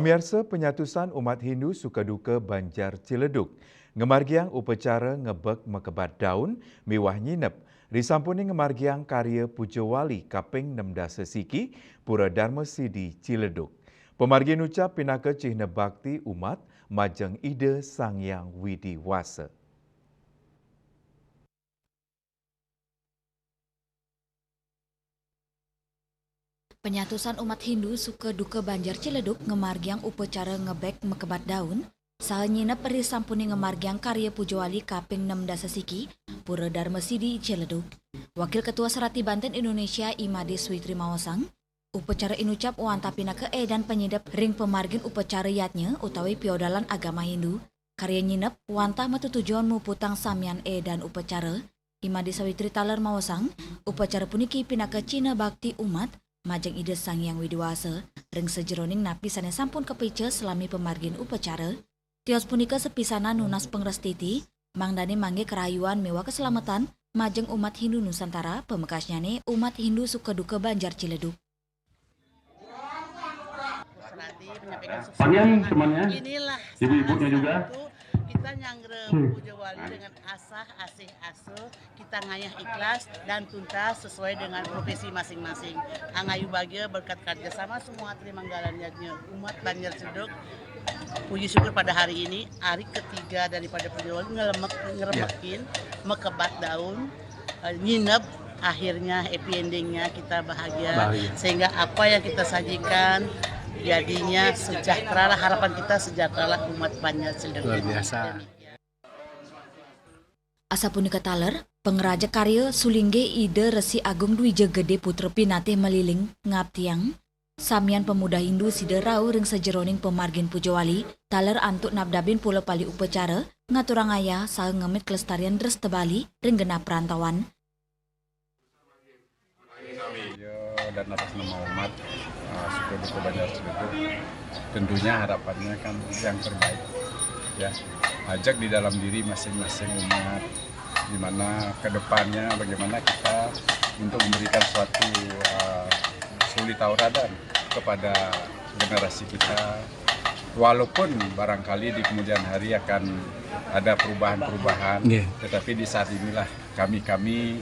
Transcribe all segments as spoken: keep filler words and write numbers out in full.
Pamiarsa, penyatusan umat Hindu suka duka Banjar Ciledug ngamargiang upacara ngebek makebat daun miwah nyinep, risampuné ngamargiang karya puja wali kaping enam dasa siki, Pura Dharma Sidi Ciledug. Pamargi inucap pinaka cihna bakti umat majeng Ida Sang Hyang Widi Wasa. Penyatusan umat Hindu suka duka Banjar Ciledug ngamargiang upacara ngebek makebat daun saha nyinep risampuné ngamargiang karya puja wali kaping enam dasa siki, Pura Dharma Sidi Ciledug. Wakil Ketua Serati Banten Indonesia, I Made Switri maosang, upacara inucap wantah pinaka édan panyidep ring pamargin upacara yadnya utawi piodalan agama Hindu. Karya nyinep wantah matutujuan muputang samian édan upacara. I Made Switri taler maosang, upacara puniki pinaka cihna bakti umat majeng Ida Sang Hyang Widi Wasa ring sajeroning napi sané sampun kapica salami pamargin upacara. Tios punika sapisanan nunas pangrastiti, mangdané manggih karahayuan miwah kaslametan majeng umat Hindu Nusantara, pamekasnyané umat Hindu suka duka Banjar Ciledug. Inilah ibu-ibunya juga. Kita nyanggra puja wali dengan asah, asih, asuh, kita ngayah ikhlas dan tuntas sesuai dengan profesi masing-masing. Angayu bagia berkat kerjasama semua trimanggala yadnya umat Banjar Ciledug. Puji syukur pada hari ini, hari ketiga daripada puja wali ngelemek, ngeremekin, makebat daun, eh, nyinep, akhirnya happy endingnya kita bahagia. Bahagia. Sehingga apa yang kita sajikan jadinya sejahtera lah, harapan kita sejahtera lah umat Banjar Ciledug. Luar biasa. Asapunika taler, pangraja karya sulinggih Ida Resi Agung Dwija Gede Putra Pinatih Maliling ngaptiang samian pemuda Hindu sida rauh ring sajeroning pamargin puja wali, taler antuk nabdabin pula pali upacara, ngaturang ayah saha ngemit kelestarian dresta Bali ring genah perantauan. Ya, dan atas nama umat, uh, suku duku Banjar Ciledug, tentunya harapannya kan yang terbaik, ya. Ajak di dalam diri masing-masing umat, di mana ke depannya bagaimana kita untuk memberikan suatu, uh, suri tauladan kepada generasi kita. Walaupun barangkali di kemudian hari akan ada perubahan-perubahan, tetapi di saat inilah kami-kami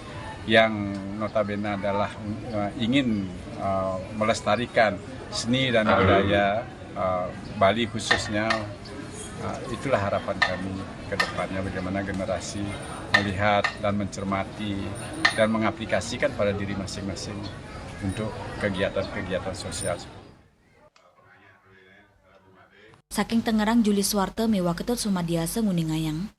yang notabene adalah, eh, ingin, eh, melestarikan seni dan budaya, eh, Bali khususnya, eh, itulah harapan kami ke depannya, bagaimana generasi melihat dan mencermati dan mengaplikasikan pada diri masing-masing untuk kegiatan-kegiatan sosial. Saking Tangerang, Juli Suwarta miwah Ketut Sumadiasa nguningayang.